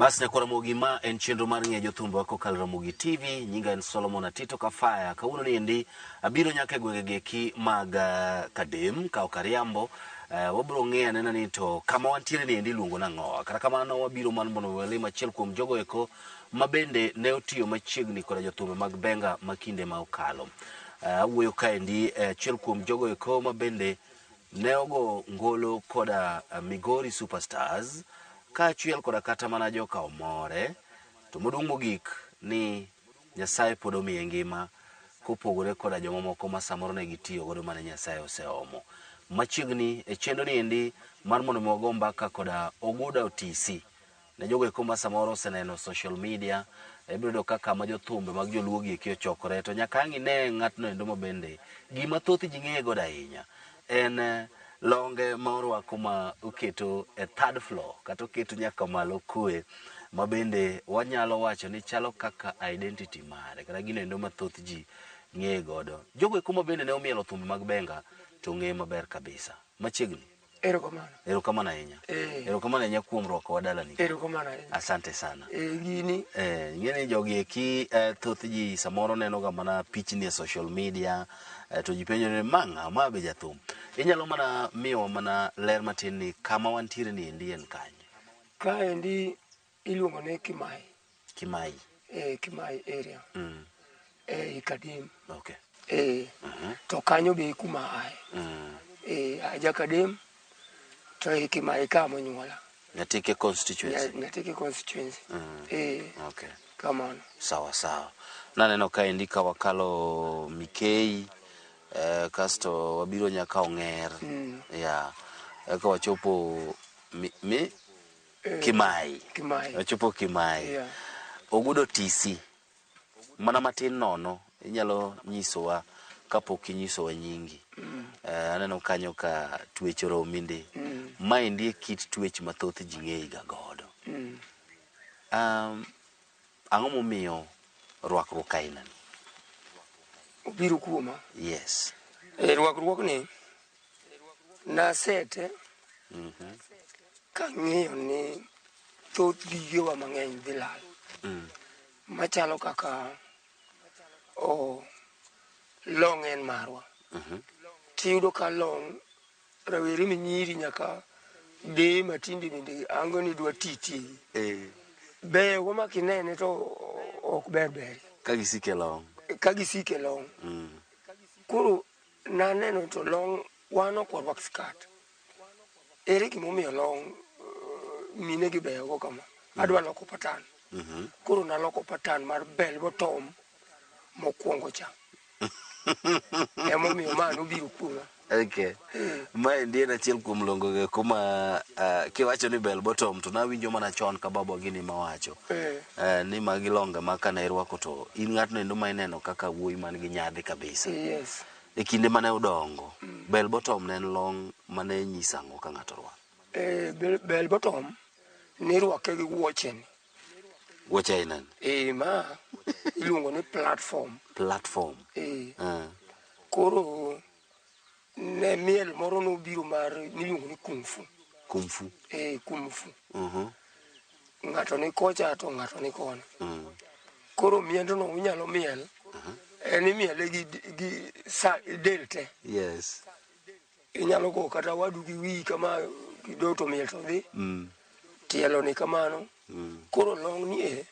Bas nyakwar Ramogi, ma en chenro mar ng'eyo jothumbewa kokalo Ramogi TV. Nyinga en Solomon Atito Kafaya. Kawuono ni endi abiro nyaka e gwenge gieki mag Kadem, ka ok ariambo. Wabiro ng'eyo anena ni to kama wantiere ni endi iluongo nang'o. Kata kamano wabiro mar mondo walim achiel kuom jogo eko ma bende ne otiyo machiegni koda jothumbe mag benga ma kinde ma okalo. Awuoyo kaendi achiel kuom jogo eko ma bende ne ogo ngolo koda Migori Superstars kaachiel koda kata mana joka Omore. To maduong' mogik ni Nyasaye pod omiye ngima kopogore koda jomamoko ma samoro ne gitiyo godo mane Nyasaye oseomo. Machiegni e chenro ni endi mar mondo mi wago mbaka koda Oguda Otisi. Ne jogo eko ma samoro oseneno social media, ibiro yudo ka kama jothumbe mag joluo gi eki ochokore to nyaka ang' ine ng'atno endo ma bende gima thoth ji ng'eye godo ahinya en longe ma orwako ma oketo e third floor kata oketo nyaka malo kue ma bende wanyalo wacho ni chalo kaka identity mare kata gino endo ma thoth ji ng'eye godo. Jogo eko ma bende ne omielo thumbe mag benga to ng'eye maber kabisa. Machiegni. Erokamano. Erokamano ahinya. Eh. Erokamano ahinya kuom rwakowa dalani. Erokamano ahinya. Asante sana. Eh, gini. Eh, ing'e ni jogi eki thoth ji samoro neno ga mana pichni e social media to ji penjo ni ma ng'a, ma be jathum. Inyalo mana miyowa mana ler matin ni kama wantiere ni endi en kanye? Kaendi iluongo ni Kimai. Kimai. Eh, Kimai area. Eh, Kadem. Okay. Eh, to kanyo be kuma ae. Eh, aja Kadem to e Kimai ka monyuola. Nyatike constituency. Nyatike constituency. Eh, Okay. kamano. Sawa sawa. Naneno kaendi ka wakalo Mikei kasto wabiro nyaka Ong'er. Yeah. Eka wachopo mi Kimai. Kimai. Wachopo Kimai. Yeah. Ogudo TC. Mana matin nono inyalo nyisowa kapok inyisowa nyingi. Aneno kanyo ka twech oromi ndi. Maendi e kit twech ma thoth ji ng'eyi ga godo. Ang'o momiyo rwakruok aina ni? Obiro kuoma. Yes. E rwakruok ni nasete kang'iyo ni thoth gigewa mang'eny dhi lal. Machalo kaka o long en marwa. Tiyudo ka long rawere minyiri nyaka deye matinde bende ango ni dwa ti. Beyo ma kinene to ok ber ber. Ka gisike long. Ka gisike long. Koro naneno to long wan ok warwak skirt. Ere gimomiyo long mine gi beyo go kama? Adwa loko pattern. Koro naloko pattern mar bell bottom mokwongo cha. Emomiyo ma nobiro kuoma. Okay. Maendi en achiel kuom longo go eko ma kiwacho ni bell bottom to nawinjo mana chon ka babwa gini mawacho. Ni magi longe ma kane irwako to in ng'atno endo ma ineno kaka wuoyi man gi nyadhi kabisa. Yes. E kinde mane udongo, bell bottom ne en long mane nyiso ang'o ka ng'ato orwako? Bell bottom nirwake gi wuoche ni. Wuoche aina ni? Ma iluongo ni platform. Platform. Koro ne miel moro nobiro mar miluongo ni kung fu. Kung fu. Kung fu. Ng'ato ni kocha to ng'ato ni koni. Koro miendno unyalo miel. En imiele gi sa del te. Yes. Inyalo go kata wadu gi wiyi kama kido to miel to dhi. Tielo ni kamano. Koro long ni e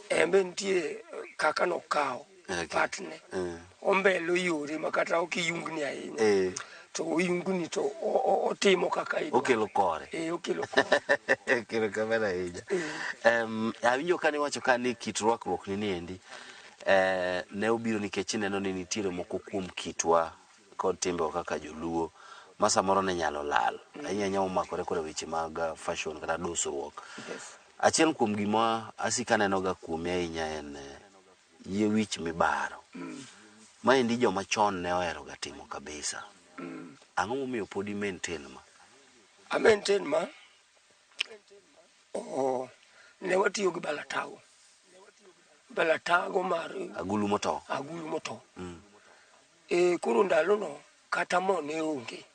embe nitie kaka nokawo patne. Ombelo yore ma kata ok iyungni ahinya. To oyungni to otimo kaka idwaro. Okelo kore. Okelo kore. Okelo kamano ahinya. Awinjo ka niwacho ka ni kit rwakruok ni niendi ne obiro nikech ineno ni nitiere moko kuom kitwa kod timbewa kaka joluo ma samoro ne nyalo lal. Ahinya ahinya omakore koda weche mag fashion kata dusruok. Yes. Achiel kuom gima asiko aneno ga kuomi ahinya en yie wich mibaro. Maendi joma chon ne ohero ga timo kabisa. Ang'o momiyo pod i maintain ma? A maintain ma ne watiyo gi balatago. Balatago mar agulu motow. Agulu motow. Koro ndalono kata mo ne onge.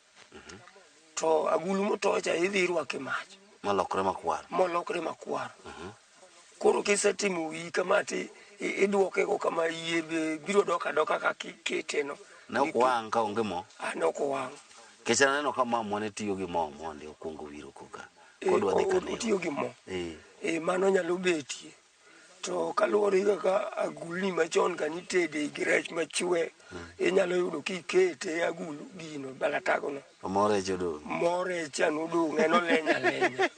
To agulu motow cha idhi irwake mach. Molokre makwar. Molokre makwar. Koro kisetimo wiyi kama ti iduoke go kama yie be biro dok adoka kaka ikete no. Ne ok wang' ka onge mo. Ah, ne ok owang'. Nikech aneno ka mamwa ne tiyo gi mo mondi okwongo wiro koka. Kodwa dhi kanewa. Otiyo gi mo. Eh. Eh, mano nyalo betie. To kaluwore gi kaka agulni machon ka nitede gi rech machwe, inyalo yudo kikete e agulu gino balatagono. To mo rech odong'. Mo rech cha nodong' en oleny alenya.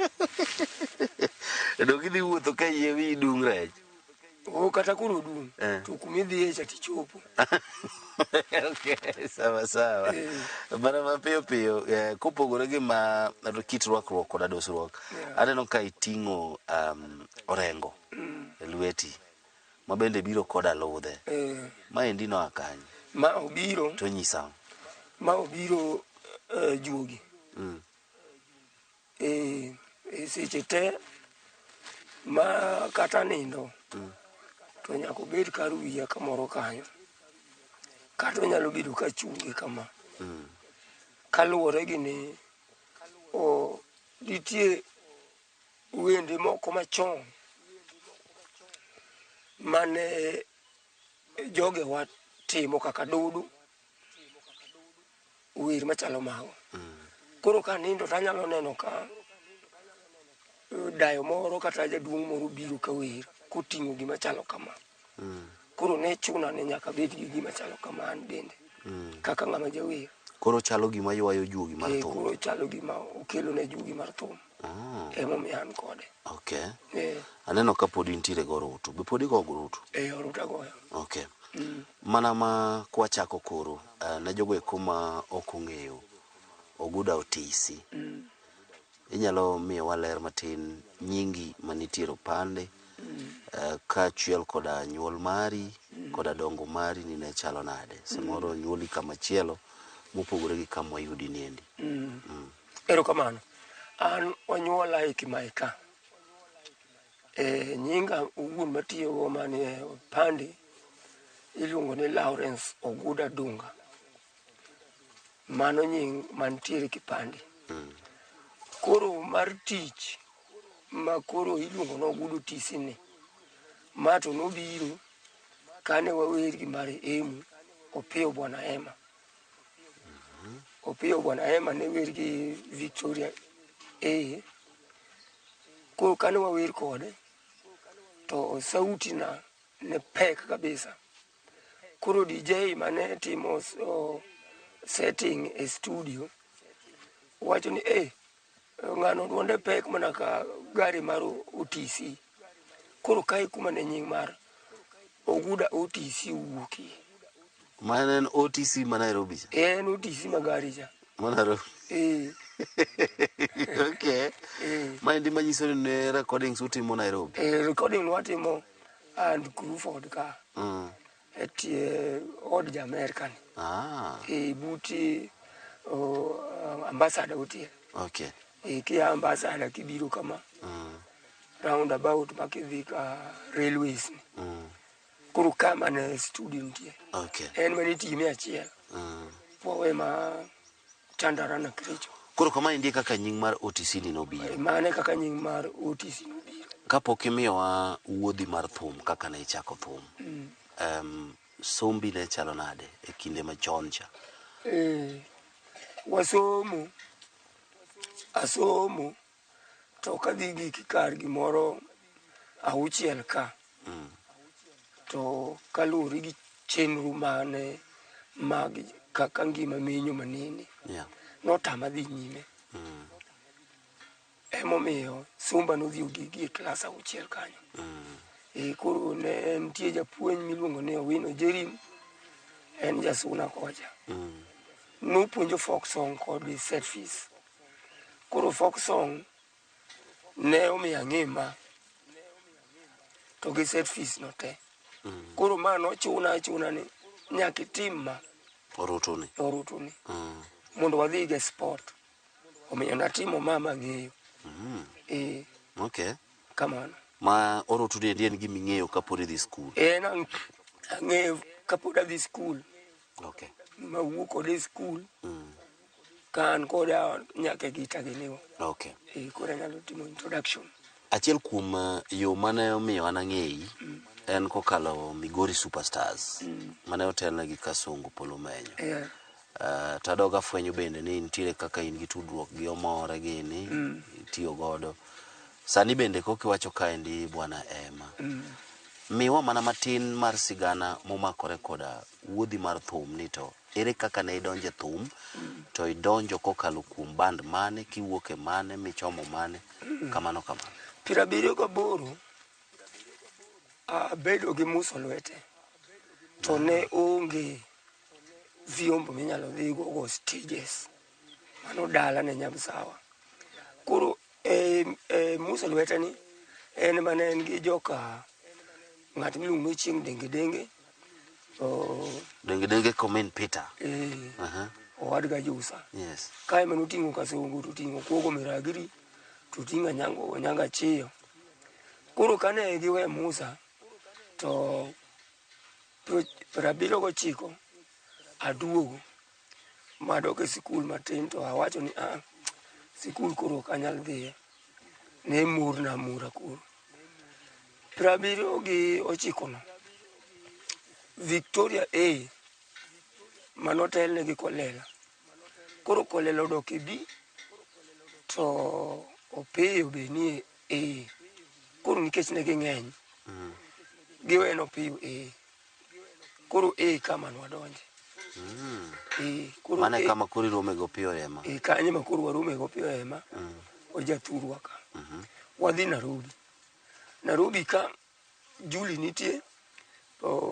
Donge idhi wuotho ka yie wiyi dung' rech? O kata koro odung' Eh. to kumidhiye cha tichopo. Okay, sawa sawa. Eh. Mana mapiyo piyo kopogore gi ma kit rwakruok koda dusruok, Yeah. aneno ka iting'o orengo e lweti ma bende biro koda ludhe. Eh. Maendi noa kanye? Ma obiro To nyisa. Ma obiro juogi. E seche te ma kata nindo to nyaka obed kar wiya kamoro kanyo. Kata onyalo bedo ka chunge kama. Kaluwore gi ni o nitie wende moko machon mane jogewa timo kaka dudu, wer machalo mago. Koro kanindo to anyalo neno ka dayo moro kata jaduong' moro biro ka wer koting'o gima chalo kama. Koro ne chuna ni nyaka abed gi gima chalo kama an bende kaka ng'ama jawer. Koro chalo gima ywayo juogi mar thum. Koro chalo gima okelo ne juogi mar thum. Emomiyo an kode. Okay. Eh. Aneno ka pod intiere go orutu. Be pod igo orutu? Eh, orutu agoyo. Okay. Mana ma kwachako koro, ne jogo eko ma ok ong'eyo Oguda Otisi. Inyalo miyowa ler matin nyingi manitiere opande, kaachiel koda nyuol mari, koda dongo mari ni ne chalo nade. Samoro onyuoli kama chielo mopogore gi kama wayudi niendi. Erokamano. An onyuola e Kimai ka. E, nyinga owuon matiyogo manie opande iluongo ni Lawrence Oguda Dunga. Mano nying mantiere kipande. Koro mar tich ma koro iluongo ni Ogudu Otisi ni, ma to nobiro kane wawer gi marehemu Opiyo Bwana Hema. Opiyo Bwana Hema ne wer gi Victoria A. Koro kane wawer kode, to sauti na ne pek kabisa. Koro DJ mane timo setting e studio wacho ni eh, ng'ano duonde pek mana ka gari mar OTC. Koro kae kuma ne nying mar Oguda OTC owuokie. Ma en OTC ma Nairobi cha? En OTC ma gari cha. Ma Nairobi. Eh. Okay. Eh. Maendi manyiso ni ne recordings utimo Nairobi. Eh, recording nwatimo and Cruford ka. E tie od ja Amerka ni. Ah. E buti ambassador otie. Okay. E kia ambassador kibiro kama. Roundabout ma kidhi ka railways ni. Koro kama ne studio nitie. Okay. En mane itime achiel. Wawe ma Chandarana Kericho. Koro kama endi kaka nying mar OTC ni nobiro. Mane kaka nying mar OTC nobiro. Kapok imiyowa wuodhi mar thum kaka ne ichako thum. Sombi ne chalo nade e kinde machon cha? Wasomo, asomo, to kadhi gik kar gimoro auchiel ka, to kaluwore gi chenro mane mag kaka ngima menyo manene, notama dhi nyime. Emomiyo somba nodhi ogigi e klas auchiel kanyo. Koro ne nitie japuonj miluongo ni Owino Jerim, en jasuna kocha. Nopuonjo folk song kod set fees. Koro folk song ne omiyo ang'e ma to gi set fees no te. Koro ma nochuna achuna ni nyaka itim ma. Orutu ni. Orutu ni. Mondo wadhi go e sport. Omiyo natimo ma mang'eyo. Okay. Kamano. Ma orutu ni en gima ing'eyo kapod idhi skul. En ang'eyo kapod adhi skul. Okay. Mawuok kode e skul. Ka an koda nyaka e gita giniwa. Okay. E, koro anyalo timo introduction. Achiel kuom yo mane omiyo an ang'eyi en kokalo Migori Superstars mane otelne gi Kasongo Polo Menyo. Yeah. To adog afwenyo bende ni nitiere kaka in gi tudruok gi Omore gini itiyo godo. Sani bende koka iwacho kaendi bwana Emma. Miwa mana matin mar sigana momakore koda wuodhi mar thum ni to ere kaka ne idonjo e thum to idonjo kokalo kuom band mane kiwuok e mane michomo mane kamano kamano. 78 abedo gi muso lwete to ne onge vyombo minyalo dhigo go stages mano dala ne Nyamsawa. Koro e muso lwete ni en mane en gi joka ng'at miluongo ni Chieng' Denge Denge Denge Denge Komin Peter. Owadga Jusa. Yes. Kae mane oting'o Kasongo to oting'o Kuogo Miragiri to oting'o Anyango Onyango Achiyo. Koro kane giwe Musa to 79 aduogo madok e sikul matin to awacho ni a sikul koro ok anyal dhiye. Ne murna amura koro. 79 no Victoria A manotelne gi Kolela. Koro Kolela odok e B to Opiyo be nie A. Koro nikech ne ging'eny, giweno Opiyo A. Koro A kama nwadonje. Koro Mano e kama koro irome gi Opiyo Ema. E kanyo ema koro warome gi Opiyo Ema, ojathurwa ka. Wadhi Nairobi. Nairobi ka Julie nitie,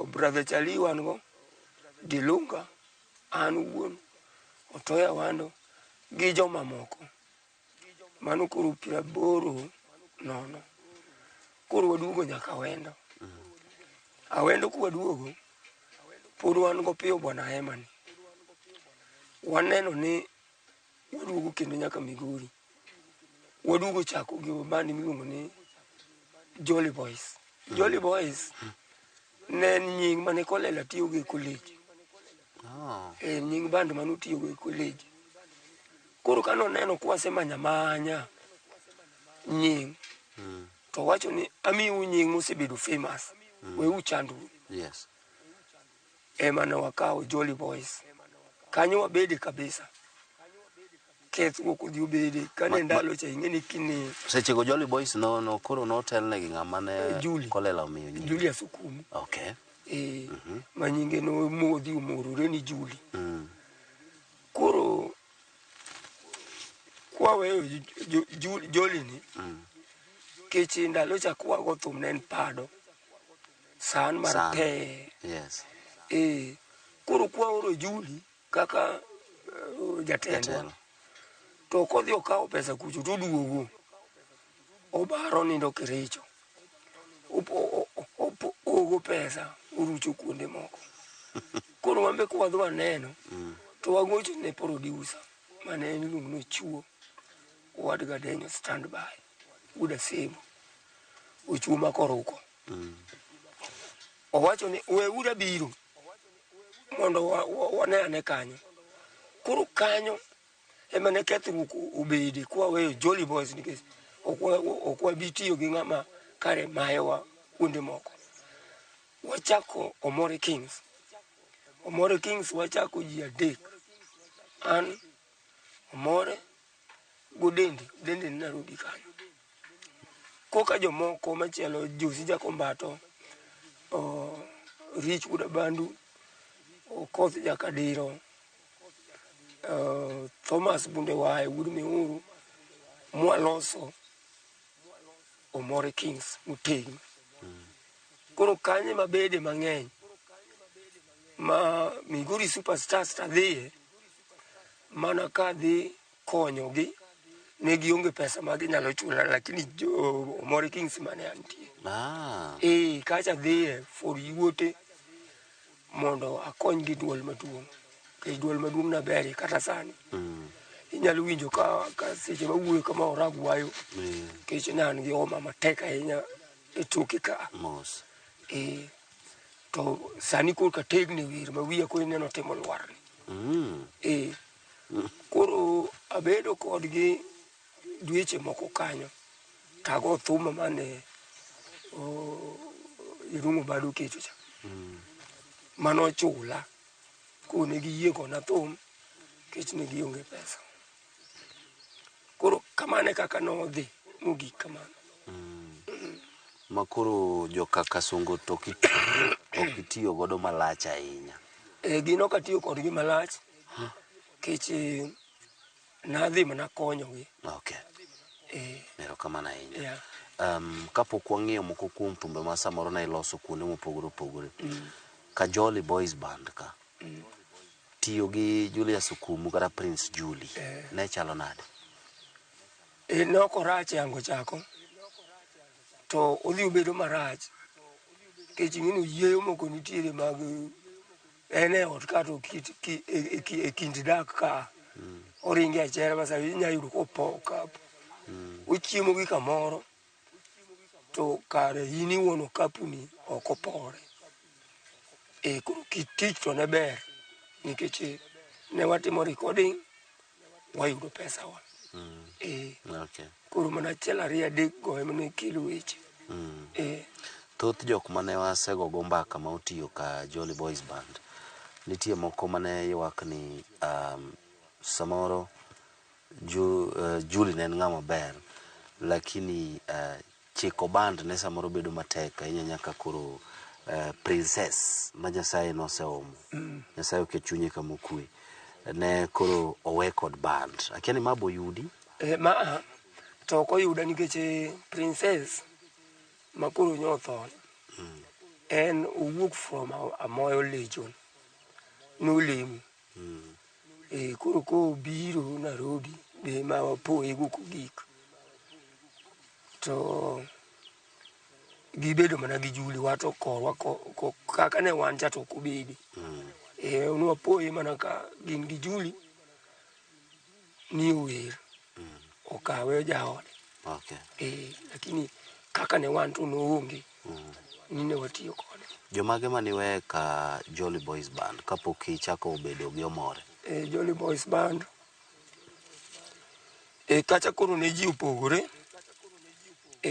brother Chali wan go, Dilunga, an wuon, Otoya Wando gi jomamoko. Mano koro 80. Koro waduogo nyaka Awendo. Awendo kwaduogo, pod wan go Opiyo bwana Ema ni. Waneno ni waduogo kendo nyaka Migori. Waduogo chako gi band miluongo ni Jolly Boys. Jolly Boys ne en nying mane Kolela tiyogo e college. Oh. E nying band mane otiyogo e college. Koro kanoneno kwasemanya manya nying to wacho ni amiu nying mosebedo famous. We uchanduru. Yes. Ema ne wakawo Jolly Boys. Kanyo wabede kabisa. Kethruok odhi obede. Kane ndalo cha ing'e ni kini Sechego Jolly Boys no koro notelne gi ng'ama ne Julie. Kolela omiyo nying. Julius Okumu. Okay. E, ma nyinge nomodhi omorore ni Julie. Koro kwaweyo Jolly ni, kech ndalo cha kwago thum ne en pado. San mar San. tee. Yes. E, koro kwaoro Julie kaka jatendwa. Jatelo. To kodhi okawo pesa kucho toduogo. Obaro nindo Kericho. Ogo pesa orucho kuonde moko. Koro wan be kwadhi waneno to wagocho ne producer mane en iluongo ni Ochuo owadgi Adenyo standby wuod Asembo. Ochuo ma koruko. Owacho ni weuru abiro mondo wane ane kanyo. Koro kanyo ema ne kethruok obede kwaweyo Jolly Boys nikech ok wabi tiyo gi ng'ama kare mayowa kuonde moko. Wachako Omore Kings. Omore Kings wachako ji adek. An, Omore, Godende, Dende ni Nairobi kanyo. Koka jomoko machielo Josi Jakombato, Rich Wuod Abandu, Okoth Jakadiro, Thomas Bundewaye wuod Miuru, mwaloso Omore Kings motegno. Koro kanyo ema bede mang'eny ma Migori Superstars tadhiye mana kadhi konyogi ne gionge pesa ma ginyalo chula lakini Omore Kings mane antie. E kacha dhiye for yuote mondo akony gi duol maduong'. Nikech duol maduong' naberie kata sani. Inyalo winjo ka seche mawuoyo kama orag wayo. Nikech ne an gi homa matek ahinya e toke ka. Mos. E, to sani koro kategno e wer ma wiya koro ineno timo lwarni. E, koro Abedo kodgi dweche moko kanyo tago thuma mane Irungu bado keto cha. Mano ochula. Koro ne giyie gona thum nikech ne gionge pesa. Koro kamano e kaka nodhi mogik kamano. Ma koro joka Kasongo to ok itiyo godo malach ahinya. Gin ok atiyo kodgi malach nikech nadhi mana konyogi. Okay. Erokamano ahinya. Yeah. Kapok wang'iyo moko kuom thumbe ma samoro ne iloso kuonde mopogore opogore. Kajoli Boys Band ka. Tiyo gi Julius Okumu kata Prince Julie ne chalo nade? Ne ok orach yango chako to odhi obedo marach nikech ing'e ni oyieyo moko nitiere mag en e ot ka to e kind dak ka oringe achera ma sama inya yudo kopowo okapu. Ochiemo gi kamoro to kare in iwuon okapu ni ok opore. Koro kit tich to ne ber nikech ne watimo recording wayudo pesa wa. Okay. Koro mana achiel ariyo adek go ema ne kelo weche. Thoth jok mane wasegogo mbaka ma otiyo ka Jolly Boys Band, nitie moko mane ywak ni samoro Julie ne en ng'ama ber, lakini chiko band ne samoro bedo matek ahinya nyaka koro Princess ma Nyasaye noseomo. Nyasaye oket chunye kama okwe. Ne koro owe kod band. Akia ni ma boyudi? Ma to ok oyuda nikech Princess ma koro nyotho en owuok from Amoyo Legion nolemo. Koro kobiro Nairobi be ma wapoye go kogik to gibedo mana gi Julie wato korwa kaka ne wan cha to ok obedi. Nwapoye mana ka gin gi Julie ni ower okawe jaode. Okay. Lakini kaka ne wan to noonge ni ne watiyo kode. Jomage maniwe ka Jolly Boys Band kapok ichako bedo gi Omore? Jolly Boys Band kacha koro ne ji opogore.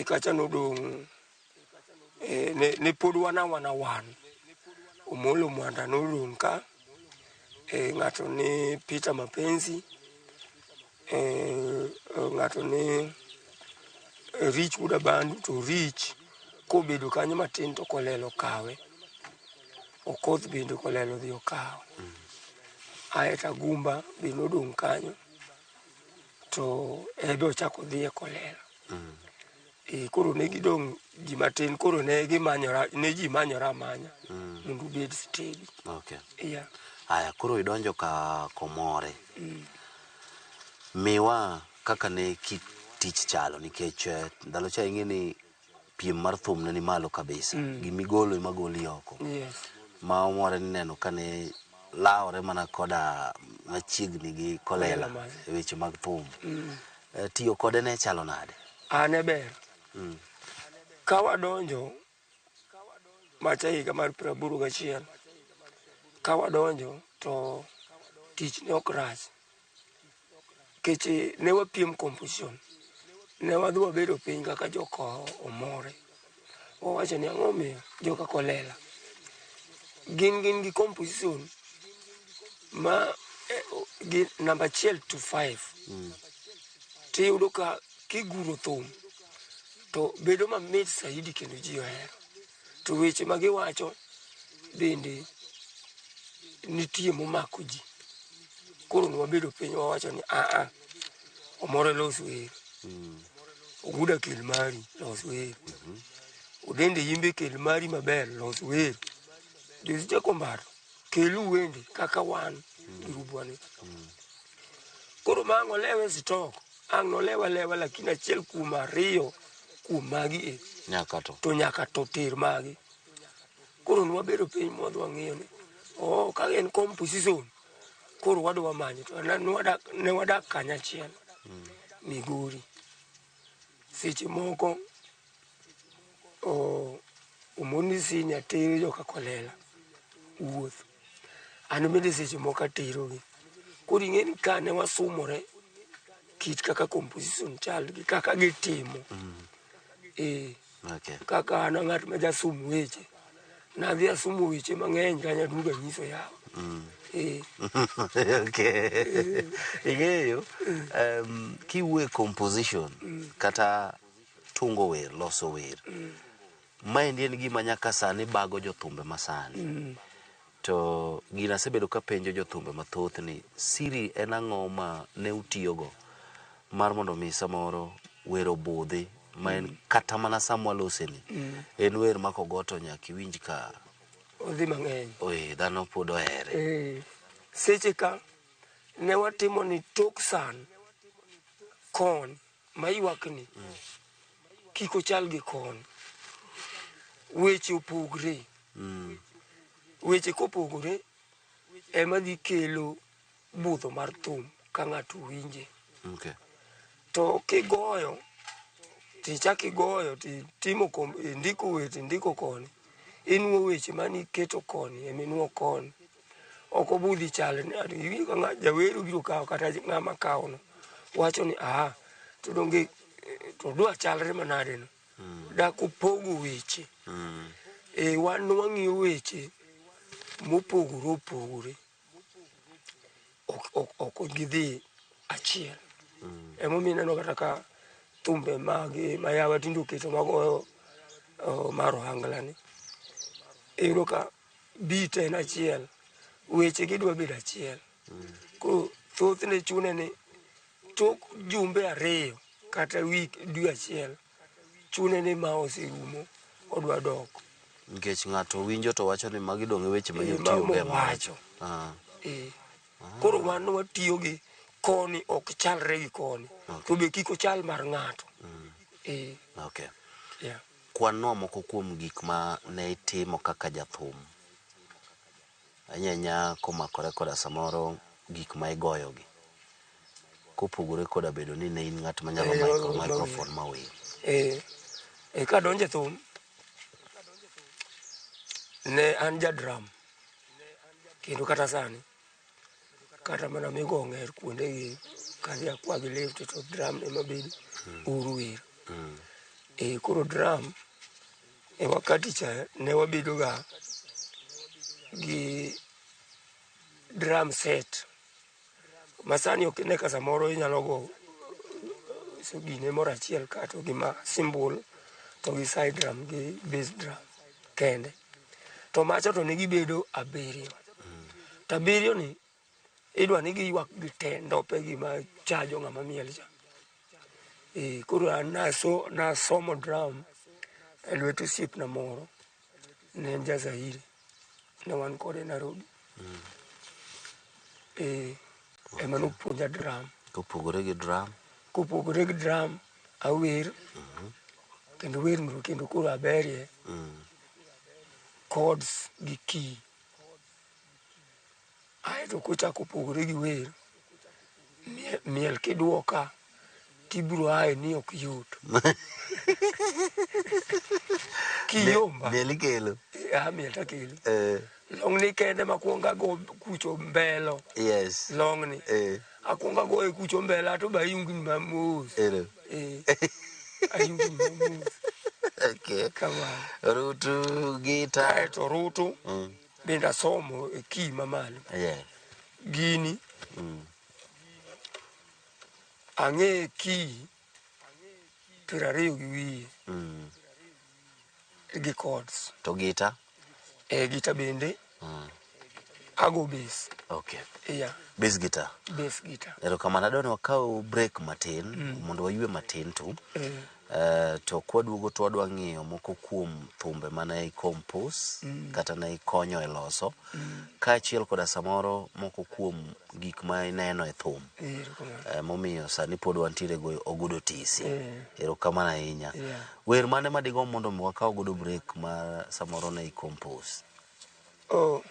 Kacha nodong' ne pod wan awana wan. Omolo Mwanda nodong' ka, ng'ato ni Peter Mapenzi, ng'ato ni Rich Wuod Abandu to Rich kobedo kanyo matin to Kolelo okawe. Okoth bende Kolelo odhi okawo. Aeto Agumba be nodong' kanyo to en be ochako odhi e Kolela. Koro ne gidong' ji matin koro ne gimanyora ne ji manyore amanya mondo obed steady. Okay. Yeah. Aya, koro idonjo ka Komore. Miwa kaka ne kit tich chalo nikech ndalo cha ing'e ni piem mar thum ne ni malo kabisa. Gimigolo ema goli oko. Yes. Ma Omore nineno ka ne lawore mana koda machiegni gi Kolela e weche mag thum. Tiyo kode ne chalo nade? Ne ber. Ka wadonjo macha higa mar 81, ka wadonjo to tich ne ok rach. Nikech ne wapiem composition. Ne wadhi wabedo piny kaka joka Omore. Wawacho ni ang'o miyo joka Kolela gin gi composition ma gi namba 1 to 5. Tiyudo ka kiguro thum to bedo mamit saidi kendo ji ohero. To weche ma giwacho bende nitie momako ji. Koro ne wabedo piny wawacho ni aa, Omore los wer. Oguda kel mari los wer. Odende Yimbe kel mari maber los wer. Josicha Kombato kelu wende kaka wan girubwa ni. Koro ma ang' olewe stock, ang' nolewe alewa lakini achiel kuom ariyo kuom magi e Nyaka to. To nyaka to ter magi. Koro ne wabedo piny mwadhi wang'iyo ni ka en composition koro wadwa manyo to ne wadak kanyachiel Migori. Seche moko Omondi Senior tero joka Kolela wuoth. An bende seche moko aterogi. Koro ing'e ni ka ne wasumore Kit kaka composition chal gi kaka gitimo. Eh, Okay. kaka an ng'at ma jasum weche. Nadhi asumo weche mang'eny kanyo aduogo anyiso yawa. Eh, Okay. Ing'eyo, kiwuoyo e composition kata tungo wer, loso wer. Maendi en gima nyaka sani bago jothumbe masani. To gino asebedo kapenjo jothumbe mathoth ni siri en ang'o ma ne utiyogo mar mondo mi samoro wer obudhi ma en kata mana sama waloseni en wer ma kogo to nyaka iwinj ka odhi mang'eny. oe dhano pod ohere. Eh, seche ka ne watimo ni tok san kon maywak ni kik ochal gi kon. Weche opogre. Weche kopogore ema dhi kelo budho mar thum ka ng'ato winje. Okay. To kigoyo tichak igoyo titimo indiko weche indiko koni inuo weche maniketo koni eminuo koni ok obudhi chal iwinjo ka ng'a jawer obiro kawo kata ng'ama kawo no wacho ni aha to donge to dwa chalre manade no dak opogo weche. E wan wang'iyo weche mopogore opogore ok gidhi achiel. Emomiyo ineno kata ka thumbe magi ma yawa tinde oketo magoyo mar ohangla ni iyudo ka beat en achiel weche gidwa bedo achiel. Koro thothne chune ni tok jumbe ariyo kata wik dwe achiel chune ni ma oserumo odwa dok. Nikech ng'ato winjo to wacho ni magi dong' e weche ma Eh, nyotiyogo e mowacho. Ah. Eh. Koro wan watiyo gi koni ok chalre gi koni. Okay. To be kik ochal mar ng'ato. Eh, Okay. yeah. Kwan-nwa moko kuom gik ma ne itimo kaka jathum. Ahinya ahinya komakore koda samoro gik ma igoyogi. Kopogore koda bedo ni ne in ng'at manyalo Eh, microphone ma wer. Eh, eh, kadonjo e thum ne an ja drum kendo kata sani kata mana migo ong'er kuonde gi kadhi akwa gi lift to drum ema bedo uru wer. Eh, koro drum e wakati cha ne wabedo ga gi drum set ma sani ok ine ka samoro inyalo go so gine moro achiel ka to gi ma cymbal to gi side drum gi bass drum kende. To macha to ne gibedo abiriyo. To abiriyo ni idwa ni giywak gi te ndope gi ma chajo ng'ama miel cha. Eh, koro an nasomo drum e lwet osiepna moro ne en ja Zaire. Ne wan kode Nairobi. Eh, ema nopuonja drum. Kopogore gi drum. Kopogore gi drum, awer kendo wer no kendo koro aberie chords gi key. Aeto kochako opogore gi wer, miel kiduoka tibiro ae ni ok yot. Kiyomba, Miel ikelo. ah, miel takelo. Eh, Long'ni kende makwongo ago kucho mbelo. yes. Long'ni. Eh, Akwongo agoye kucho mbele to be ayungni mamos. ero. Eh, ayungni mamos. Okay. Kamano. Rutu gita. Kaeto rutu bende asomo e key mamalo. Yeah. Gini ang'e key 20 gi wiye gi chords. To gita. E gita bende ago bass. Okay. Yeah, Bass guitar. bass guitar. Erokamano adwa ni wakaw break matin mondo waywe matin tu. Eh, To kwaduogo to wadwa ng'iyo moko kuom thumbe mane i compose kata ne ikonyo e loso kaachiel koda samoro moko kuom gik ma ineno e thum erokamano. Momiyo sani pod wantiere go Ogudo TC. Eh. Erokamano ahinya. Yeah. Wer mane madigomb mondo mi wakaw godo break ma samoro ne i compose? Oh.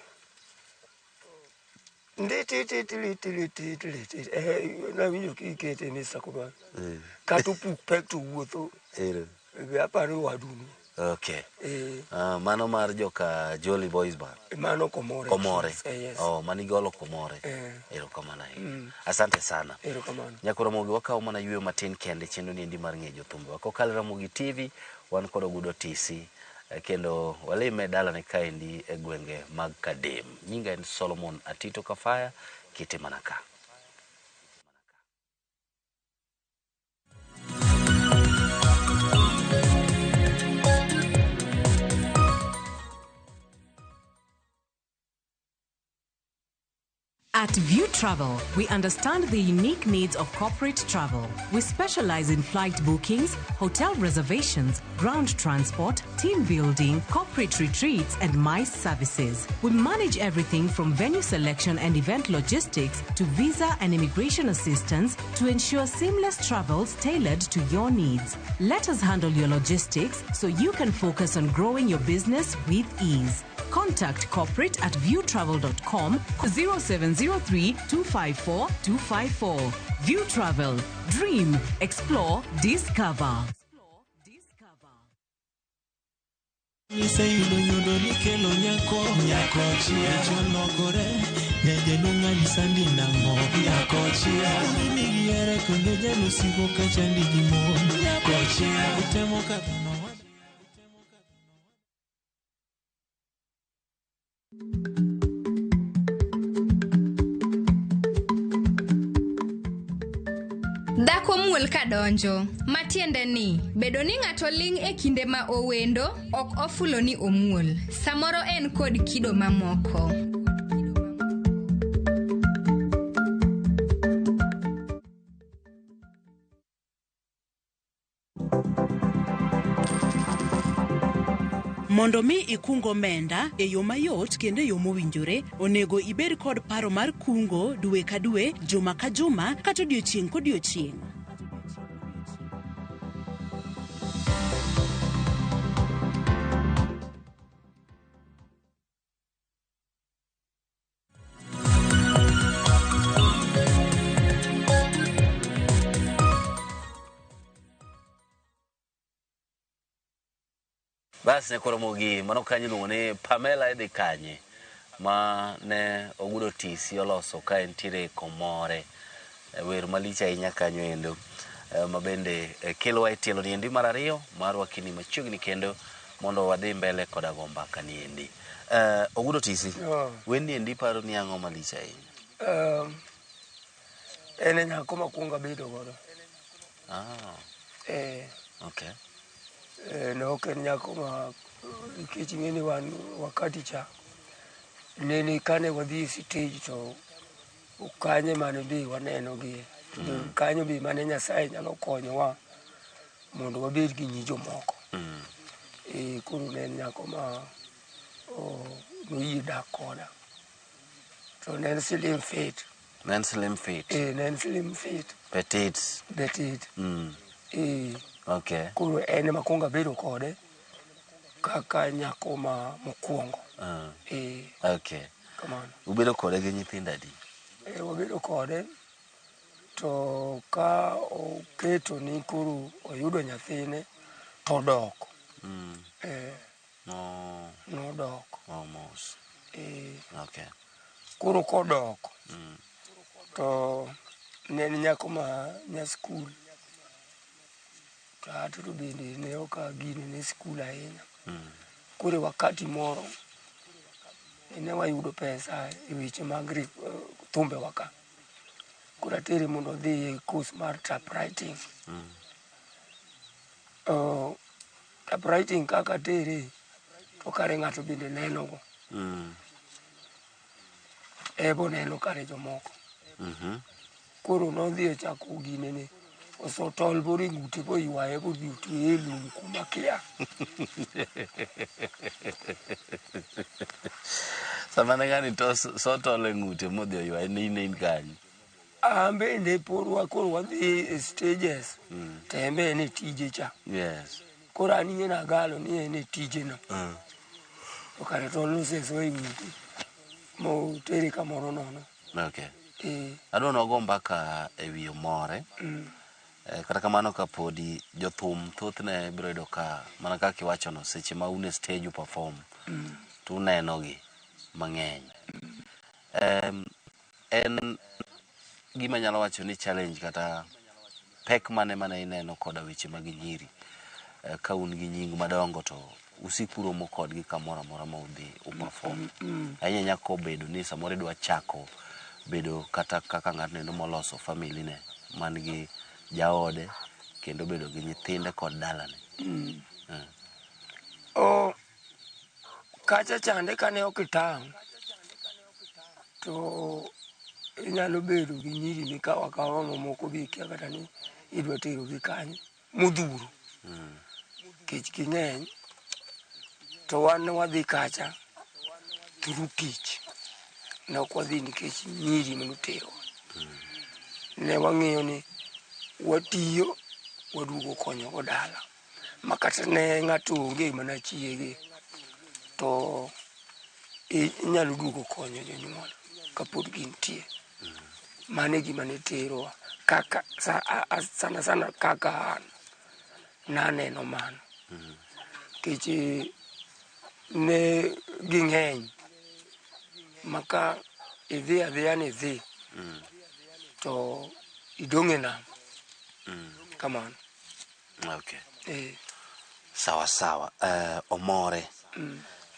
Ndi ti ti ti ti ti ti ti eh nawinjo kikete Mr. Koban. Eh, Kata opuk pek to wuotho ero. be aparo waduno. Okay. Eh, Mano mar joka Jolly Boys Band. Mano Komore. Komore. Eh, yes. Oh, manigolo Komore. Eh. Erokamano ahinya. Asante sana. Erokamano. Nyako Ramogi wakawo mana yueyo matin kende chenro niendi mar ng'eyo jothumbe. Kokalo Ramogi TV wan kod Ogudo TC kendo walime dalane kaendi e gwenge mag Kadem. Nyinga en Solomon Atito Kafaya, kite mana ka. At View Travel, we understand the unique needs of corporate travel. We specialize in flight bookings, hotel reservations, ground transport, team building, corporate retreats, and MICE services. We manage everything from venue selection and event logistics to visa and immigration assistance to ensure seamless travels tailored to your needs. Let us handle your logistics so you can focus on growing your business with ease. Contact corporate at viewtravel.com 0703 254 254. View Travel. Dream, explore, discover. Iseyudo nyodo nikelo nyako nyako chia cholokore nyajaluong' sandi nang'o nyako chia migiere kendo jalusigo kachandi gi mon nyako chia utemo kadhano. Dhako muol kadonjo, matiende ni bedo ni ng'ato ling' e kinde ma owendo ok ofulo ni omuol. Samoro en kod kido mamoko. Mondo mi ikung omenda e yo mayot kendo e yo mowinjore, onego ibed kod paro mar kungo dwe ka dwe, juma ka juma, kata odiochieng' kodiochieng'. Bas ne koro Ramogi mano kanyo iluongo ni Pamela idhi kanye ma ne Ogudo TC oloso ka entiere Komore. Wer malich ahinya kanyo endo ma bende kelowa e tielo niendi mar ariyo mar wakini machiegni kendo mondo wadhi mbele koda go mbaka niendi. Ogudo TC, Oh. wendni endi paro ni ang'o malich ahinya? En e nyako makwongo abedo godo. Ah, Eh, okay. Ne ok en nyako ma nikech ing'e ni wan wakati cha nene kane wadhi e stage to kanye mane be waneno gi kanyo be mane Nyasaye nyalo konyowa mondo wabed gi nyi jomoko. Koro ne en nyako ma noyie dak koda. To ne en slim fit. Ne en slim fit. Ne en slim fit. Petite. Petite. Okay. Koro en ema akwongo abedo kode kaka nyako ma mokwongo. Okay. Kamano. Ubedo kode gi nyithindo adi? Wabedo kode to ka oketo ni koro oyudo nyathine to odok. No. Nodok. Oh, mos. Okay. Koro kodok to ne en nyako ma nya skul. To ato to bende ne ok agine ne skul ahinya. Koro e wakati moro ne wayudo pesa e weche mag thumbewa ka. Koro atere mondo odhi e course mar typewriting. Typewriting kaka atere to kare ng'ato bende neno go. Ebo neno kare jomoko. Koro nodhi ochako gine ni oso tol boro e ng'ute boywaye bodhi otweye e lum kuma kia. Sama ne ng'ani to so tol e ng'ute modhi oywaye ne in in kanye? An bende pod koro wadhi e stages to en be en e tije cha. Yes. Koro an ing'e nagalo ni en e tije no. To kare tol noseso e ng'ute motere kamoro nono. Okay. Adwa ni wago mbaka e wi Omore. Kata kamano kapodi jothum thothne biro yudo ka mana kaka iwachono seche ma un e stage u perform to unenogi mang'eny. En gima anyalo wacho ni challenge kata pek mane mane ineno koda weche mag nyiri ka un gi nying madongo to usik uromo kodgi kamoro amora ma udhi u perform. Ahinya ahinya kobedo ni samoro idwa chako bedo kata kaka ng'atno endo moloso family ne man gi jaode kendo bedo gi nyithinde kod dalane. O kacha chande kane ok itang' to inyalo bedo gi nyiri mikawo akawa mamoko be ikia kata ni idwa terogi kanye modhuro nikech ging'eny to wan ne wadhi kacha through tich ne ok wadhi nikech nyiri manoterowa. Ne wang'iyo ni watiyo waduogo konyogo dala ma kata ne ng'ato onge mana chiege to inyalo duogo konyo jonyuol kapod gintie. Mano e gima ne terowa kaka sana sana kaka an naneno mano nikech ne ging'eny maka idhi adhiya ni idhi to idong' e nam kamano. Okay. Sawa sawa. Omore.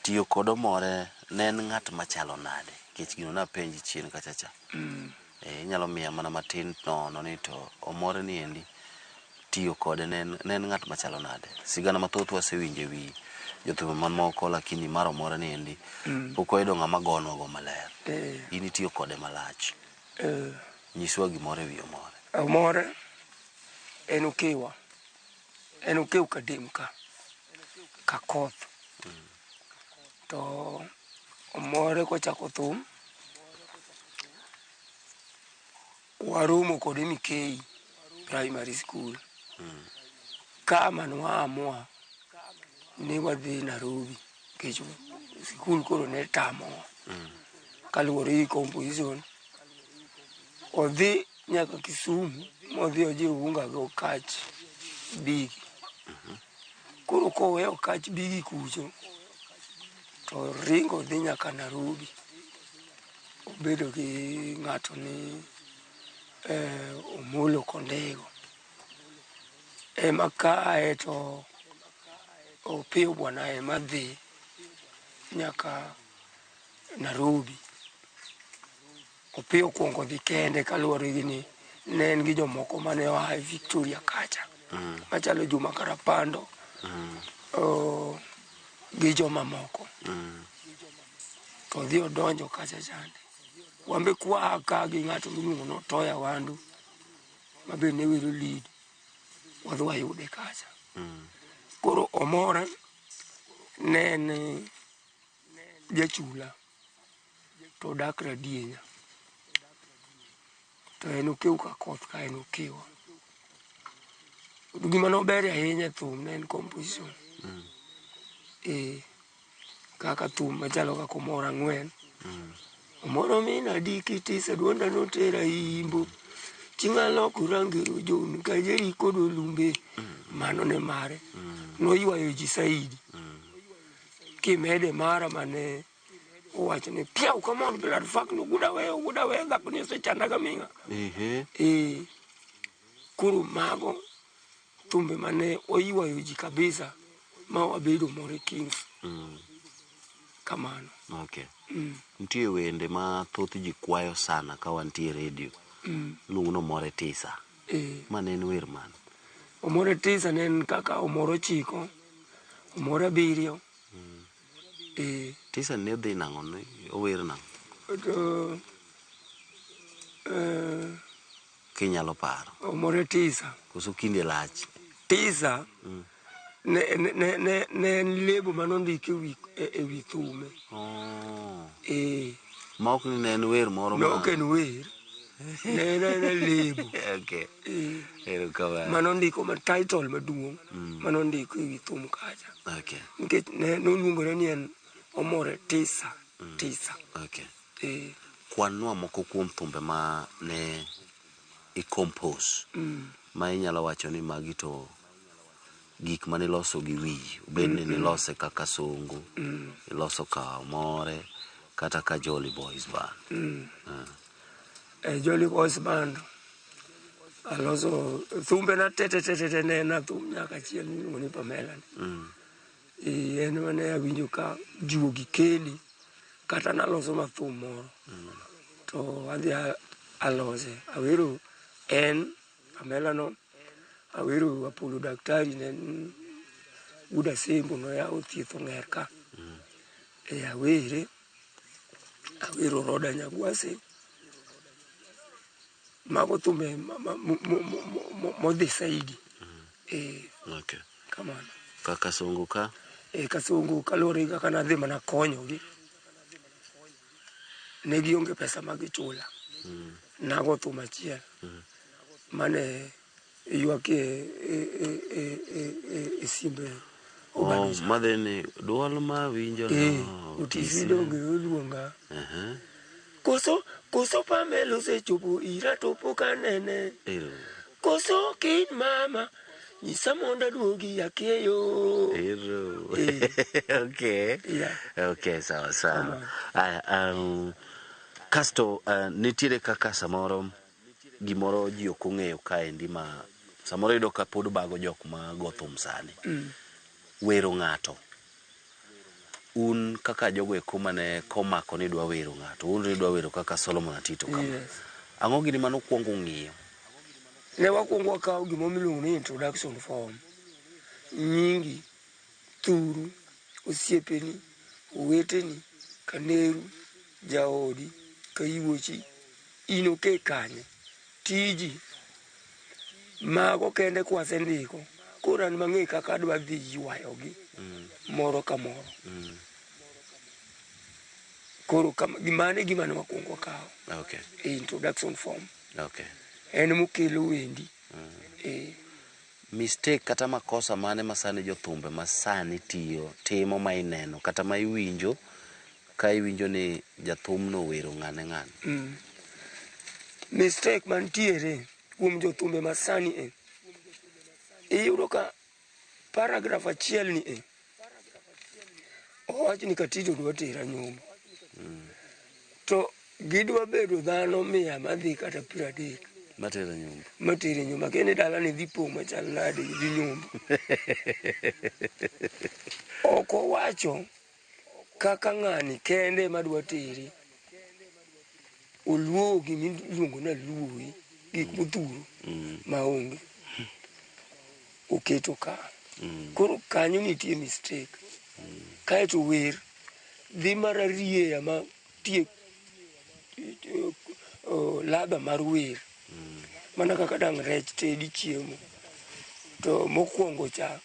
Tiyo kod Omore ne en ng'at machalo nade? Nikech gino napenji chien kacha cha. Inyalo miya mana matin nono ni to Omore ni endi tiyo kode ne en ng'at machalo nade? Sigana mathoth wasewinjo e wi jothumbe mamoko lakini mar Omore ni endi pok wayudo ng'ama gonwa go maler. In itiyo kode malach. Nyiswa gimoro e wi Omore. Omore en okewa. En okew Kadem ka, Kakoth. To Omore kochako thum, waromo kode Mikei Primary School. Ka mane waamua ni wadhi Nairobi nikech sikul koro ne tamowa kaluwore gi composition. Odhi nyaka Kisumu modhi ojiunga gi Okach Bigi. Koro koweyo Okach Bigi kucho to ringo dhi nyaka Nairobi. Obedo gi ng'ato ni Omolo Kondego. Ema kae to Opiyo Bwana ema dhi nyaka Nairobi. Opiyo okuongo dhi kende kaluwore gi ni ne en gi jomoko mane oa e Victoria kacha machalo Juma Karapando gi jomamoko. To odhi odonjo kacha chande. Wan be kwa ka gi ng'ato miluongo ni Otoya Wandu ma be ne wero lead wadhi wayude kacha. Koro Omore ne en jachula to odak Radienya. To en okew ka koth ka en okewa. Gima nober ahinya e thum ne en composition. Kaka thum machalo kaka Omoro ang'wen. Omoro min adiki tisa duonda notera imbo. Chieng' aloko rangero John Kajeri kod Olumbe. Mano ne mare. Noywayo ji saidi. Kimede mara mane owacho ni piaw come on blood fuck no guda weyo guda weyo dhako ni osechanda gaming'a. Koro mago thumbe mane oywayo ji kabisa ma wabedo Omore Kings. Kamano. Okay. Nitie wende ma thoth ji kwayo sana ka wantie e redio. Iluongo ni Omore Tisa. Ma ne en wer mane? Omore Tisa ne en kaka Omoro ochiko, Omoro abiriyo. Tisa ne dhi nang'o? Ne ower nang'o? To, Kinyalo paro. Omore Tisa. Koso kinde lach? Tisa ne en lebo manondik e wi thume. Ma ok ni ne en wer moro ma... Ne ok en wer. Ne en aena lebo. Okay. Erokamano. Manondiko ma title maduong' manondiko e wi thum kacha. Okay. Nikech ne noluongore ni en Omore Tisa. Tisa. Okay. Kwanwa moko kuom thumbe ma ne i compose. Ma inyalo wacho ni magi to gik mane iloso gi wiyi, obed ni nilose kaka Songo, iloso ka Omore, kata ka Jolly Boys Band. E Jolly Boys Band aloso thumbe na te te te te te ne en thum nyaka achiel miluongo ni Pamela ni. E en mane awinjo ka juogi keli kata naloso ma thum moro to adhi alose awero en Pamela no awero Apollo Daktari ne en wuod Asembo noyawo thieth ong'er ka. E awere awero Roda Nyagwase mago thumbe modhi saidi. E kamano. Kaka Songo ka? E Kasongo kaluwore gi kaka nadhi mana konyogi. Ne gionge pesa ma gichula. Nago thum achiel mane ywak e simbe Oh, Obadiah. madhi ni duol ma winjo no. Otisi donge oluonga. Koso koso Pamela osechopo ira to pok anene. Ero. Koso kin mama nyisa mondo aduogi akieyo. Ero. Eh. Okay. Yeah. Okay, sawa sawa. Kamano. Aya, kasto nitiere kaka samoro gimoro ji ok ong'eyo kaendi ma samoro iyudo ka pod bago jok ma go thum sani. Wero ng'ato. Un kaka jogo eko mane komako ni dwa wero ng'ato, un idwa wero kaka Solomon Atito kama. Yes. Ang'o gini manokwongo ng'iyo? Ne wakwongo wakawo gima miluongo ni introduction form. Nyingi, thuru, osiepeni, oweteni, kaneru, jaodi, kayuochi, in oke kanye, tiji. Mago kende kwasendiko, koro an mang'e kaka adwa dhi ywayogi moro ka moro. Koro mano e gima ne wakwongo wakawo e introduction form. En mokelo wendi. Mistake kata makosa mane ma sani jothumbe ma sani tiyo timo ma ineno kata ma iwinjo ka iwinjo ni jathumno owero ng'ane ng'ane? Mistake mantiere kuom jothumbe masani e, iyudo ka paragraph achiel ni e, owach ni Katito dwa tera nyombo. To gidwa bedo dhano 100 madhi kata 30 Matero nyombo. matere nyombo. Akia ni dalani dhi pong' machal nade gi dhi nyombo. Ok owacho kaka ng'ani kende ema dwa tere. Oluowo gima iluongo ni aluowi, gik modhuro maonge. Oketo ka. Koro kanyo nitie mistake. Kaeto wer dhi mararieya ma tiek ladha mar wer. Mana kaka dang' rech tedi chiemo. To mokwongo cha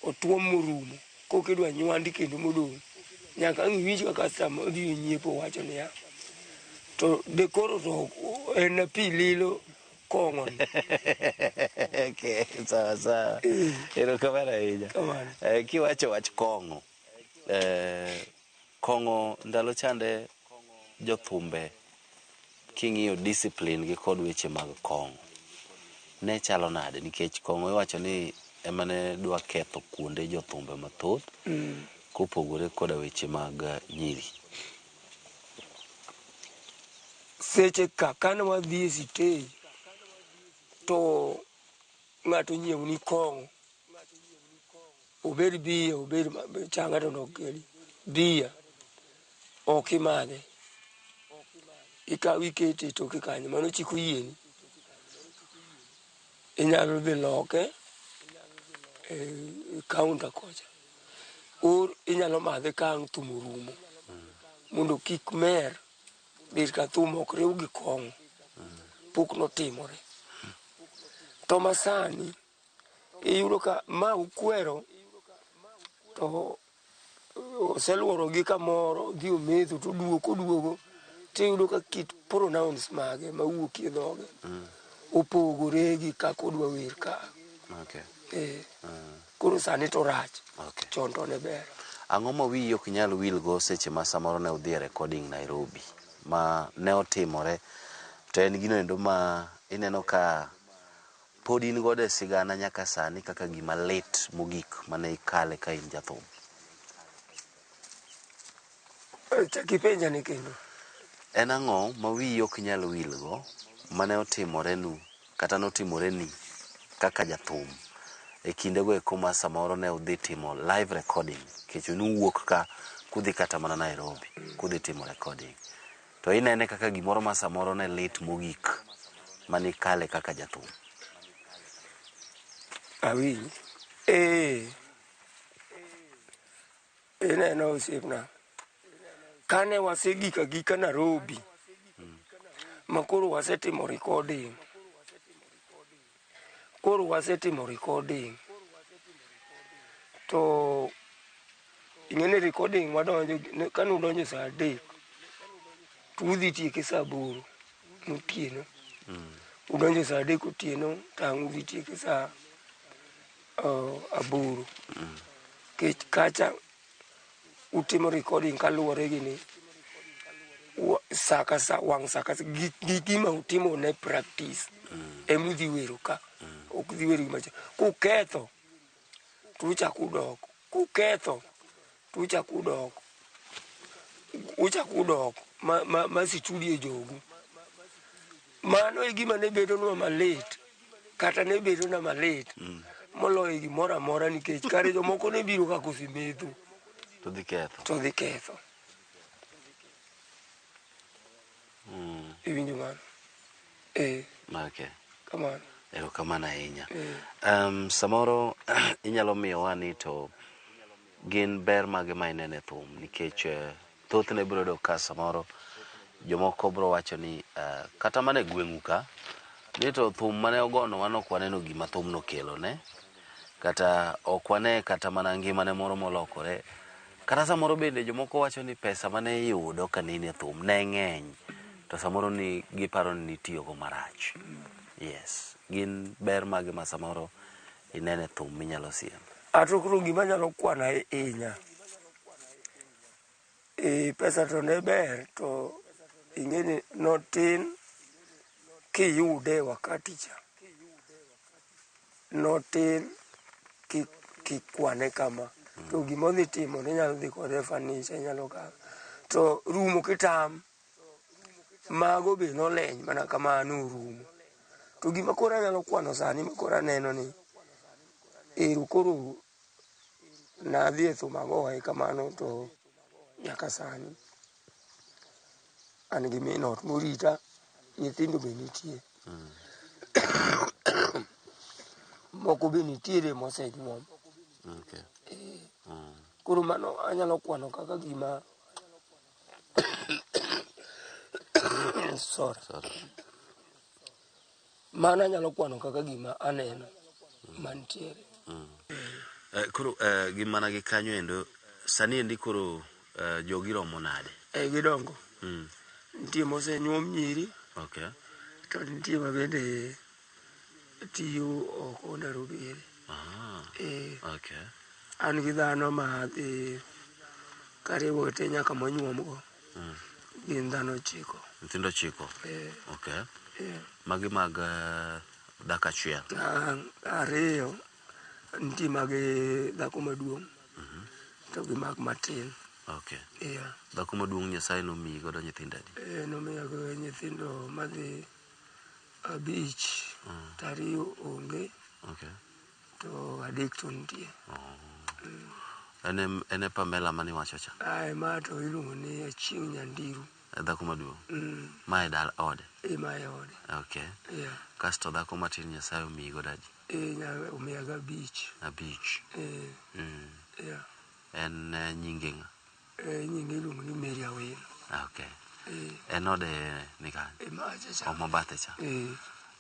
otuom morumo. Koka idwa nywandi kendo modong'. Nyaka ang' iwinj kaka sama odhi nyiepo wacho niya, to de koro to en pi lilo kong'o ni. Okay, sawa sawa. Erokamano ahinya. Kamano. Kiwacho wach kong'o, kong'o ndalo chande jothumbe king'iyo discipline gi kod weche mag kong'o ne chalo nade? Nikech kong'o iwacho ni ema ne dwa ketho kuonde jothumbe mathoth kopogore koda weche mag nyiri. Seche ka kane wadhi e sitej to ng'ato onyiewni kong'o, obed bia, obed changa to nokeli, bia, ok imadhe. Ikawe ikete e toke kanyo, mano chik oyieni. Inyalo dhi loke e counter kocha. Or inyalo madhe ka ang' thum orumo. Mondo kik mer, ber ka thum ok riw gi kong'o. Pok notimore. To masani, iyudo ka ma ukwero to oseluoro gi kamoro, odhi ometho to oduogo koduogo tiyudo ka kit pronounce mage mawuok e dhoge opogore gi kaka odwa wer ka. Koro sani to rach. Chon to ne ber. Ang'o ma wiyi ok nyal wil go seche ma samoro ne udhi e recording Nairobi ma ne otimore to en gino endo ma ineno ka pod in godo e sigana nyaka sani kaka gima lit mogik mane ikale ka in jathum? Chak ipenja ni kendo. En ang'o ma wiyi ok nyal wilgo mane otimorenu kata notimoreni kaka jathum e kindego eko ma samoro ne udhi timo live recording, nikech nuwuok ka kudhi kata mana Nairobi kudhi timo recording, to inene kaka gimoro ma samoro ne lit mogik mane ikale kaka jathum? Awinji. Ineno osiepna, kane wasegik agika Nairobi ma koro wasetimo recording, koro wasetimo recording to ing'eni recording wadonjo kane udonjo saa 3 to udhi tieke saa 8 otieno. Udonjo saa 3 otieno to ang' udhi tieke saa 8. Kech kacha utimo recording kaluwore gi ni saa ka saa, wang' saa ka saa, gi gima utimo ne practice ema udhi wero ka, ok udhi wero gima chielo. Kuketho to uchako udok, kuketho to uchako udok, uchako udok ma studio jogu. Mano e gima ne bedonwa malit, kata ne bedona malit moloyo gimoro amora, nikech kare jomoko ne biro ka kosemetho to dhi ketho. To dhi ketho. Iwinjo mano? Okay. Kamano. Erokamano ahinya. Samoro inyalo miyowa ni to gin ber mage ma ineno e thum, nikech thothne biro yudo ka samoro jomoko biro wacho ni kata mana e gweng'u ka ni to thum mane ogonowa nok waneno gima thum nokelo ne, kata ok wane kata mana ngimane moro molokore, kata samoro bende jomoko wacho ni pesa mane iyudo ka ne in e thum ne ng'eny to samoro ni giparo ni nitiyogo marach. Yes, gin ber mage ma samoro ineno e thum minyalo siem? Ato koro gima anyalo kwano ahinya, pesa to ne ber to ing'e ni notin kiyude wakati cha, notin kikwane kama to gima odhi timo ninyalo dhi kode e furniture, inyalo kawo to rumo kitam, mago be noleny mana kamano orumo. To gima koro anyalo kwano sani ma koro aneno ni ero koro nadhi e thum agoye kamano to nyaka sani an gi min ot morita, nyithindo be nitie. Moko be nitiere mosenyuom. Okay. Koro mano anyalo kwano kaka gima sorry. Sorry. Mano anyalo kwano kaka gima aneno mantiere. Koro gi mana gi kanyo endo sani endi koro jogi romo nade? Gidongo. Nitie mosenyuom nyiri. Okay. To nitie ma bende tiyo oko Nairobi. Okay. An gi dhano ma dhi kariwo te nyaka monyuomgo. Gin dhano 9. Nyithindo 9? Okay. Magi mag dhako achiel? 2 nitie mag dhako maduong' to gi mag matin. Okay. Dhako maduong' Nyasaye nomiyi godo nyithindo adi? Nomiya godo nyithindo madhi 5, to 2 onge. Okay. To 3 to nitie. En e Pamela mane iwacho cha? Ma to iluongo ni Achieng' Nyandiru. Dhako maduong'? Ma e dal ode? Ma e ode. Okay. Kasto dhako matin Nyasaye omiyi godo adi? Omiya go 5. 5. En nyinge ng'a? Nyinge iluongo ni Mary Awino. Okay. En ode ni kanye? Macha cha. Mabathe cha?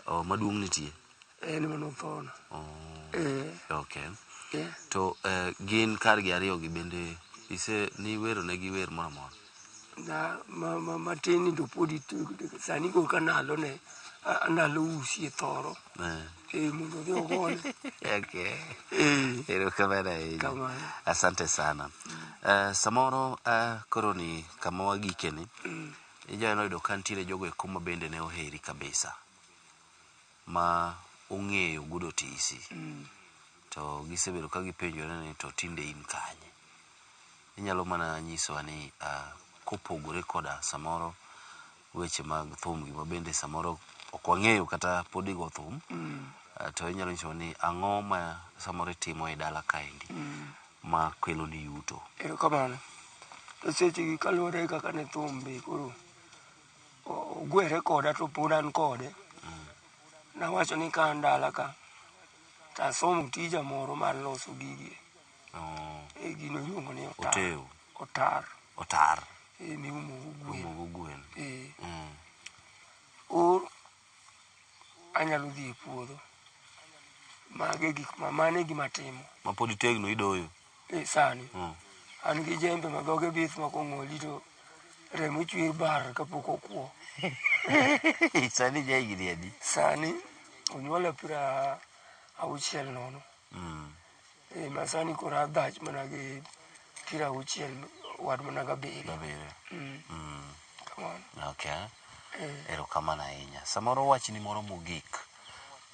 Maduong' nitie? En manothona. Okay. To gin kargi 2 gi bende ise niwero negi wer moro amora? Na matin ni to podi sani korka nalo ne nalo usi e thoro. Mondo odhi ogone. Okay. Erokamano ahinya. Kamano. Asante sana. Samoro koro ni kama wagikeni, inyalo yudo ka nitiere jogo eko ma bende ne oheri kabisa ma ong'eyo Ogudo Otisi to gisebedo ka gipenjore ni to tinde in kanye. Inyalo mana nyisowa ni kopogore koda samoro weche mag thum gi mabende samoro ok wang'eyo kata pod igo thum to inyalo nyisowa ni ang'o ma samoro itimo e dala kaendi ma kelo ni yuto. Erokamano. To sechegi kaluwore gi kaka ne thum be koro ogwere koda to pod an kode. Nawacho ni ka an dala ka to asomo tija moro mar loso gigi. Oh, E gino iluongo ni otar. Oteo. Otar. Otar. E miumo go gwen. Umo go gwen. E. Mm. Or anyalo dhi e puodho. Mago e gik ma mano e gima atimo. Ma pod itegno idoyo. E sani. Mm. An gi jembe ma dhoge bith ma kong'oli to remo chwer bar kapok okwo. Sani ja higni adi? Sani onyuola piero auchiel nono. Mm. E, ma sani koro adhach mana gi piero auchiel wad mana gabiriyo. Gabiriyo. Mm. Mm. Kamano. Okay. E. Erokamano ahinya. Samoro wachni moro mogik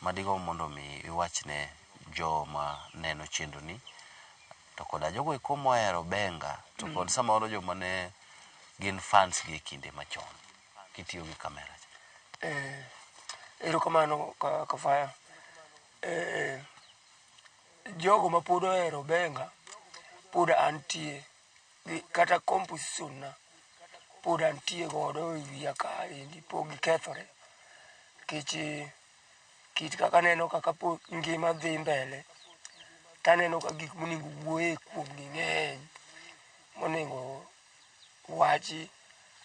madigomb mondo mi iwachne joma neno chenro ni to koda jogo eko mohero benga to kod samoro joma ne gin fans gi e kinde machon kitiyo gi kamera cha. Eh, erokamano ka, Kafaya. Eh, jogo ma pod ohero benga pod antie gi kata composition na pod antie godo e wiya kaendi pok gikethore nikech kit kaka aneno kaka pod ngima dhi mbele taneno ka gik monego wuoye kuomgi ng'eny monego wachi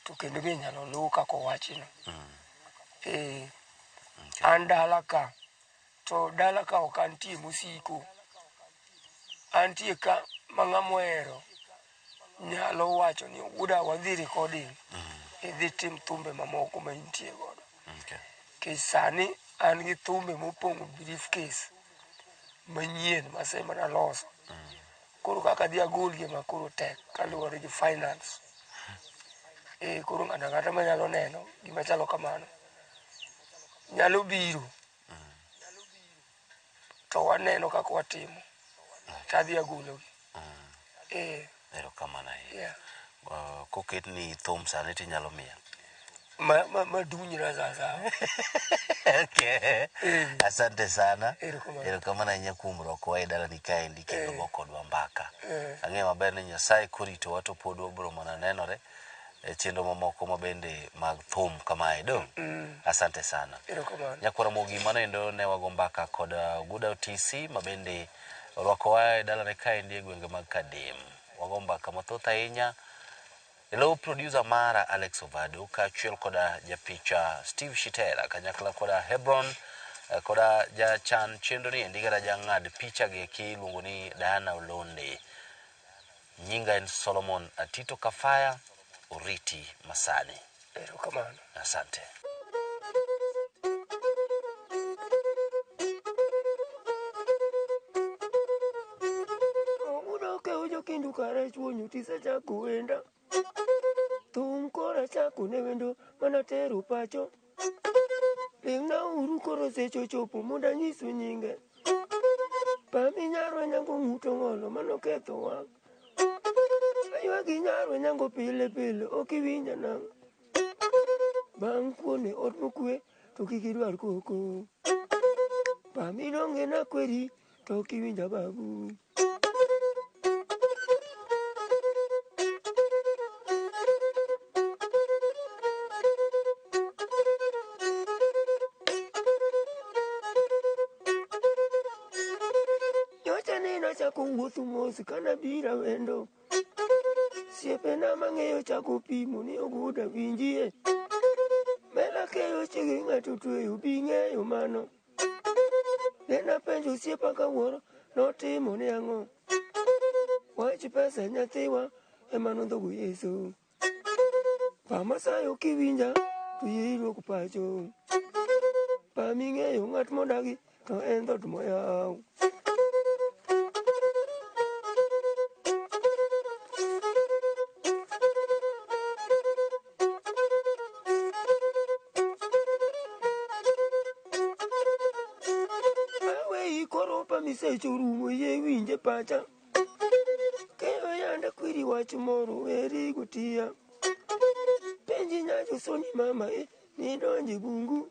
to kendo be inyalo luw kaka owachino. Eh, Okay. an dala ka to dala ka ok antie mosiko antie ka ma ng'ama ohero nyalo wacho ni wuoda wadhi recording idhi tim thumbe mamoko ma intie godo Okay. nikech sani an gi thumbe mopong'o briefcase manyien masemana loso koro kaka adhi agolgi ema koro tek kaluwore gi finance. E, koro ng'ato ang'ata manyalo neno gima chalo kamano nyalo biro to waneno kaka watimo tadhi agologi. E, Erokamano ahinya. yeah. Koket ni thum sani tinyalo miel. Ma dunyra sa sawa. Okay. Eh. Asante sana. Erokamano. Erokamano ahinya kuom rwakowa e dalani kaendi kendo Eh. go kodwa mbaka. Eh. Ang'eyo maber ni Nyasaye koritowa to pod wabiro mana nenore e chenro mamoko mabende mag thum kamae dong. Mm. Asante sana. Erokamano. Nyakwara Mogi mano endo ne wago mbaka kod Oguda Otisi mabende orwakowa e dalane kaendi e gwenge mag Kadem. Wago mbaka mathoth ahinya. Hello producer mara Alex Ovado kaachiel koda japicha Steve Shitera kanyakla koda Hebron koda jachan chenro ni endi kata jang'ad picha gi eki iluongo ni Diana Olonde. Nyinga en Solomon Atito Kafaya, Oriti Masani. Erokamano. Asante. Ogudo keyo kindu kara chuonyo tisa chako wenda. Thum kora chako ne wendo mana tero pacho. Ling'na uru koro seche ochopo mondo anyisu nyinge. Pami nyarwa nyango ng'uto ng'olo mano ketho wang'. Aywagi nyarwa nyango pile pile ok iwinja nang'o. Bang' kuone ot mokwe to kik idwar koko. Pami donge nakweri to ok iwinja babu. Nyocha neno chako wuotho mos kana bira wendo. Siepena mang'eyo chako pimo ni Oguda winjie. Mela keyo chege ng'ato tweyo bi ng'eyo mano. Nena penjo osiepa kawuoro notimo ni ang'o. Wach pesa nyathiwa ema nondhogo Yesu. Pamasayo kiwinja to yie iduok pacho. Paming'eyo ng'at modagi to en dhoot moyaw. Koropa misecho rumo yie winje pacha. Keyo yanda kwiri wach moro weri gotiya. Penji nyacho soni mama e nidonje bungu.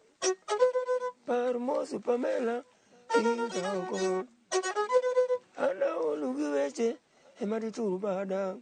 Par mos Pamela oko. Ana olu gi weche ema dituru bada.